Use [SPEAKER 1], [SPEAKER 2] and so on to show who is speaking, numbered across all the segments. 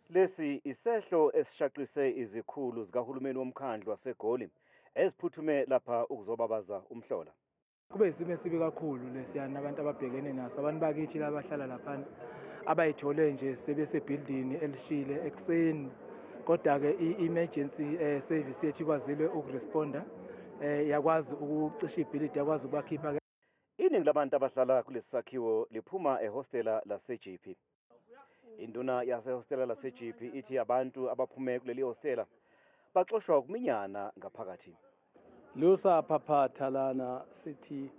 [SPEAKER 1] Lesi isehlo esishaqise izikhulu zikahulumeni womkhandlu waseGoli eziphuthume lapha ukuzobabaza umhlola.
[SPEAKER 2] Kube isimo esibi kakhulu lesiyana abantu ababhekene naso, abantu bakithi laba abahlala laphana abayithole nje sebesebhildini elishile ekuseni. Kodwa-ke i-emergency service yethu ikwazile ukuresponda, yakwazi ukucisha ibhilidi, yakwazi ukubakhipha.
[SPEAKER 1] Iningi labantu abahlala kulesi sakhiwo liphuma ehostela laseJP. Induna yasehostela laseJP ithi abantu abaphume kuleli hostela baxoshwa ukuminyana ngaphakathi.
[SPEAKER 3] Lusaphaphatha lana sithi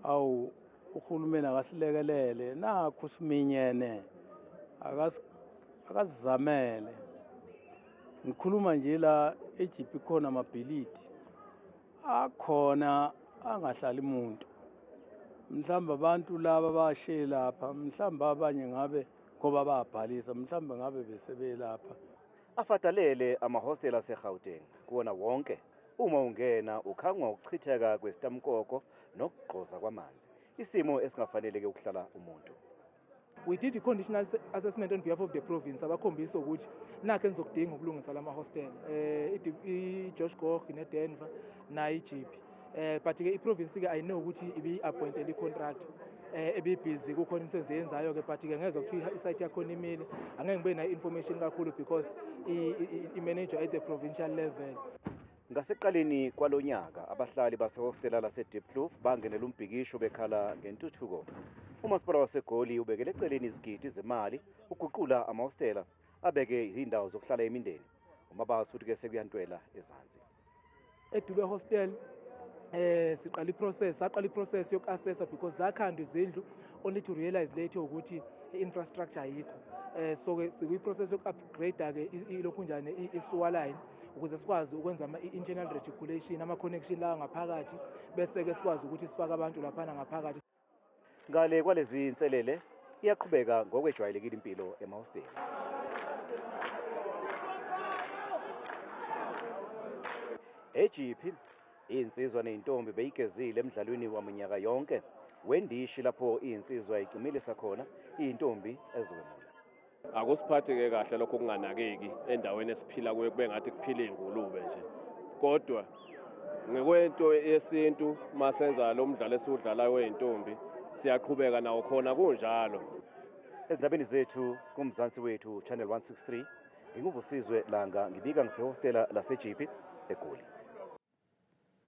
[SPEAKER 3] awu uhulumeni akasilekelele nakhu siminyene akasizamele. Ngikhuluma nje la eJP khona amabhilidi akhona angahlali muntu. Mhlawumbe abantu laba bashe lapha, mhlawumbe abanye ngabe ngoba babhalisa, mhlawumbe ngabe besebelapha.
[SPEAKER 1] Afadalele amahostela aseGauteng kuwona wonke uma ungena ukhangwa ukuchitheka kwesitamkoko nokugqoza kwamanzi, isimo esingafaneleke ukuhlala umuntu.
[SPEAKER 2] We did a conditional assessment on behalf of the province, abakhombisa ukuthi nakho enizokudinga ukulungisa lama hostel, i-George Goch ne-Denver nayo i-Jeppe. But ke i-province ke I know ukuthi ibi-appointele i-contract ebibhizi, kukhona imisebenzi eyenzayo ke, but ke ngezwa kuthiwa i-site yakhona imile. Angeke ngibe nayo information kakhulu because i-manager at the provincial level.
[SPEAKER 1] Ngasekuqaleni kwalonyaka abahlali basehostela laseDiepkloof bangenela umbhikisho bekhala ngentuthuko. Umasipala waseGoli ubekele eceleni izigidi zemali ukuguqula amahostela abeke izindawo zokuhlala imindeni. Umabaso uthi ke sekuyantwela ezansi.
[SPEAKER 2] EDube Hostel siqala iprocess, saqala iprocess yokuassessa because zakhandwa izindlu only to realize later ukuthi i-infrastructure ayikho. So ke sikuyi-process yoku-upgrade ke ilokhu njani i-sewer line ukuze sikwazi ukwenza ama-internal reticulation, ama-connection la ngaphakathi, bese ke sikwazi ukuthi sifake abantu laphana ngaphakathi.
[SPEAKER 1] Ngale kwalezi inselele iyaqhubeka ngokwejwayelekile impilo emahostela. EJP insizwa nezintombi beyigezile emdlalweni waminyaka yonke wendishi lapho insizwa icimilisa khona intombi ezokwemula.
[SPEAKER 4] Akusiphathi-ke kahle lokho kunganakeki endaweni esiphila kuyo, kube ngathi kuphila iy'ngulube nje. Kodwa ngekwento yesintu masenza lo mdlalo esiwudlalayo wey'ntombi siyaqhubeka nawo khona kunjalo.
[SPEAKER 1] Ezindabeni zethu kuMzansi Wethu Channel 163, nginguVusizwe Langa, ngibika ngisehostela laseJP eGoli.